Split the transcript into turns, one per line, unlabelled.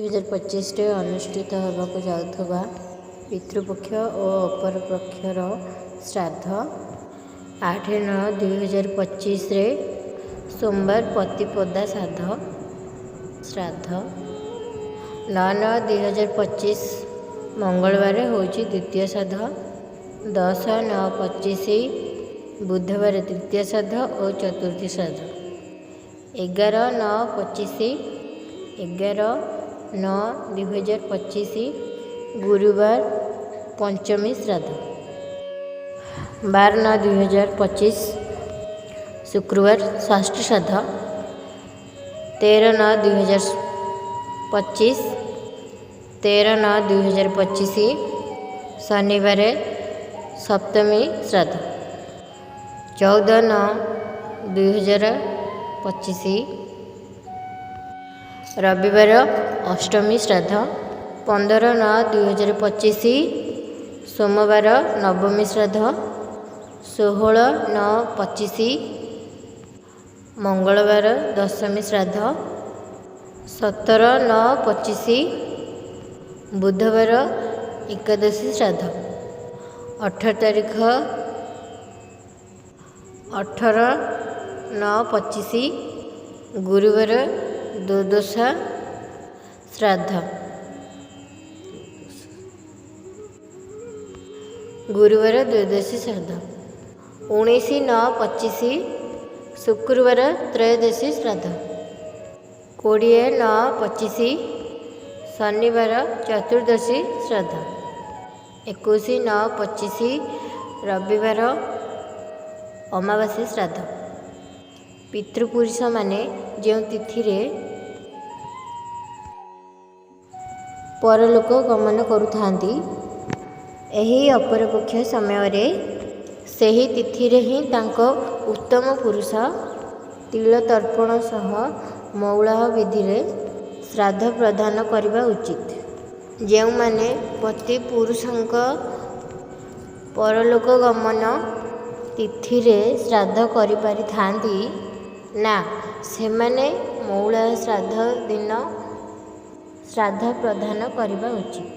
2025ରେ ଅନୁଷ୍ଠିତ ହେବାକୁ ଯାଉଥିବା ପିତୃପକ୍ଷ ଓ ଅପରପକ୍ଷର ଶ୍ରାଦ୍ଧ। 8/9/2025ରେ ସୋମବାର ପ୍ରତିପଦା ଶ୍ରାଦ୍ଧ। 9/9/2025 ମଙ୍ଗଳବାର ହେଉଛି ଦ୍ୱିତୀୟ ଶ୍ରାଦ୍ଧ। 10/9/25 ବୁଧବାର ତୃତୀୟ ଶ୍ରାଦ୍ଧ ଓ ଚତୁର୍ଥୀ ଶ୍ରାଦ୍ଧ। 11/9/25, 11/9/2025 ଗୁରୁବାର ପଞ୍ଚମୀ ଶ୍ରାଦ୍ଧ। 12/9/2025 ଶୁକ୍ରବାର ଷଷ୍ଠୀ ଶ୍ରାଦ୍ଧ। 13/9/2025, 13/9/2025 ଶନିବାର ସପ୍ତମୀ ଶ୍ରାଦ୍ଧ। 14/9/2025 ରବିବାର ଅଷ୍ଟମୀ ଶ୍ରାଦ୍ଧ। 15/9/2025 ସୋମବାର ନବମୀ ଶ୍ରାଦ୍ଧ। 16/9/25 ମଙ୍ଗଳବାର ଦଶମୀ ଶ୍ରାଦ୍ଧ। 17/9/25 ବୁଧବାର ଏକାଦଶୀ ଶ୍ରାଦ୍ଧ। 18 ତାରିଖ, 18/9/25 ଗୁରୁବାର ଦ୍ୱାଦଶା ଶ୍ରାଦ୍ଧ। ଗୁରୁବାର ଦ୍ୱାଦଶୀ ଶ୍ରାଦ୍ଧ। 19/9/25 ଶୁକ୍ରବାର ତ୍ରୟୋଦଶୀ ଶ୍ରାଦ୍ଧ। 20/9/25 ଶନିବାର ଚତୁର୍ଦ୍ଦଶୀ ଶ୍ରାଦ୍ଧ। 21/9/25 ରବିବାର ଅମାବାସ୍ୟା ଶ୍ରାଦ୍ଧ। ପିତୃପୁରୁଷମାନେ ଯେଉଁ ତିଥିରେ ପରଲୋକ ଗମନ କରୁଥାନ୍ତି, ଏହି ଅପରପକ୍ଷ ସମୟରେ ସେହି ତିଥିରେ ହିଁ ତାଙ୍କ ଉତ୍ତମ ପୁରୁଷ ତିଳ ତର୍ପଣ ସହ ମଉଳାହ ବିଧିରେ ଶ୍ରାଦ୍ଧ ପ୍ରଦାନ କରିବା ଉଚିତ। ଯେଉଁମାନେ ପିତୃପୁରୁଷଙ୍କ ପରଲୋକ ଗମନ ତିଥିରେ ଶ୍ରାଦ୍ଧ କରିପାରିଥାନ୍ତି ନା, ସେମାନେ ମଉଳାହ ଶ୍ରାଦ୍ଧ ଦିନ ଶ୍ରାଦ୍ଧ ପ୍ରଦାନ କରିବା ଉଚିତ।